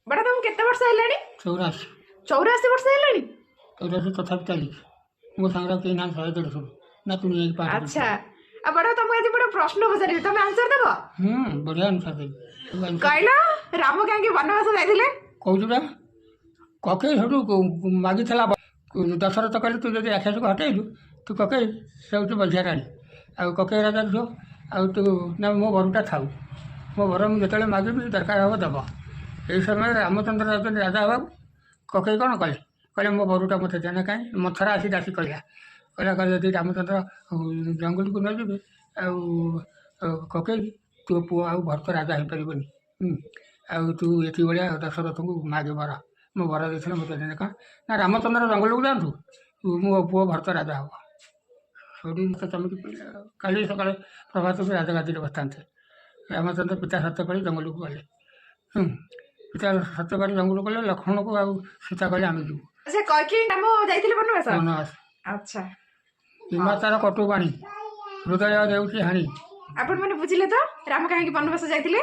ବଡ, ତମକୁ କେତେ ବର୍ଷ ହେଲାଣି? 84। 84 ବର୍ଷ ହେଲାଣି? 84, ତଥାପି ଚାଲିଛି। ମୋ ସାଙ୍ଗରେ ଆଉ କେହି ନାହାନ୍ତି, 100 150 ନାତୁଣୀ ଯାଇକି ପାଠ। ଆଚ୍ଛା, ଆଉ ବଡ, ତମକୁ ଆଜି ଗୋଟେ ପ୍ରଶ୍ନ ପଚାରିବି, ତମେ ଆନ୍ସର ଦବ? ହୁଁ, ବଢ଼ିଆ ଆନ୍ସର ଦେବି ସବୁ answer। କହିଲ, ରାମ କାହିଁକି ବନବାସ ଯାଇଥିଲେ? କହୁଛୁ ବା, କକେଇ ସେଠୁ ମାଗିଥିଲା। ଦଶରଥ କହିଲେ, ତୁ ଯଦି ରାକ୍ଷସକୁ ହଟେଇଲୁ, ତୁ କକେଇ, ସେ ହେଉଛି ବନ୍ଝିଆ ରାଣୀ ଆଉ କକେଇ ରାଜା ଝିଅ, ଆଉ ତୁ ନା ମୋ ବରଟା ଥାଉ, ମୋ ବର ମୁଁ ଯେତେବେଳେ ମାଗିବି ଦରକାର ହେବ ଦେବ। ଏହି ସମୟରେ ରାମଚନ୍ଦ୍ର ଯାଉଛନ୍ତି ରାଜା ହେବାକୁ। କକେଇ କ'ଣ କଲେ? କହିଲେ, ମୋ ବରୁଟା ମୋତେ ଦେନେ କାହିଁ? ମନ୍ଥରା ଆସି ଦାସୀ କହିଲା କହିଲା କହିଲା ଯଦି ରାମଚନ୍ଦ୍ର ଜଙ୍ଗଲକୁ ନ ଯିବେ ଆଉ କକେଇ, ତୋ ପୁଅ ଆଉ ଭରତ ରାଜା ହେଇପାରିବନି। ଆଉ ତୁ ଏଠି ଭଳିଆ ଦଶରଥଙ୍କୁ ମାଗେ ବର, ମୋ ବର ଦେଇଥିଲେ ମୋତେ ଦେନେ କ'ଣ? ନା, ରାମଚନ୍ଦ୍ର ଜଙ୍ଗଲକୁ ଯାଆନ୍ତୁ, ମୋ ପୁଅ ଭରତ ରାଜା ହେବ। ସେଇଠି ତ ଚମକି ପଡ଼ିଲା। କାଲି ସକାଳେ ପ୍ରଭାତକୁ ରାଜଗାଦିରେ ବସିଥାନ୍ତେ। ରାମଚନ୍ଦ୍ର ପିତା ସତ୍ୟ ପାଳି ଜଙ୍ଗଲକୁ ଗଲେ। ପିତା ସତ୍ୟ ପାଳି ଜଙ୍ଗଲକୁ ଗଲେ। ଲକ୍ଷ୍ମଣକୁ ଆଉ ସୀତା କହିଲେ, ଆମେ ଯିବୁ। ଆଚ୍ଛା, କୈକେୟୀ ରାମ ଯାଇଥିଲେ ବନବାସ? ବନବାସ। ଆଚ୍ଛା। ବିମାତାର କଟୁବାଣୀ ହୃଦୟ ଦେଉଛି ହାଣି। ଆପଣ ମାନେ ବୁଝିଲେ ତ ରାମ କାହିଁକି ବନବାସ ଯାଇଥିଲେ?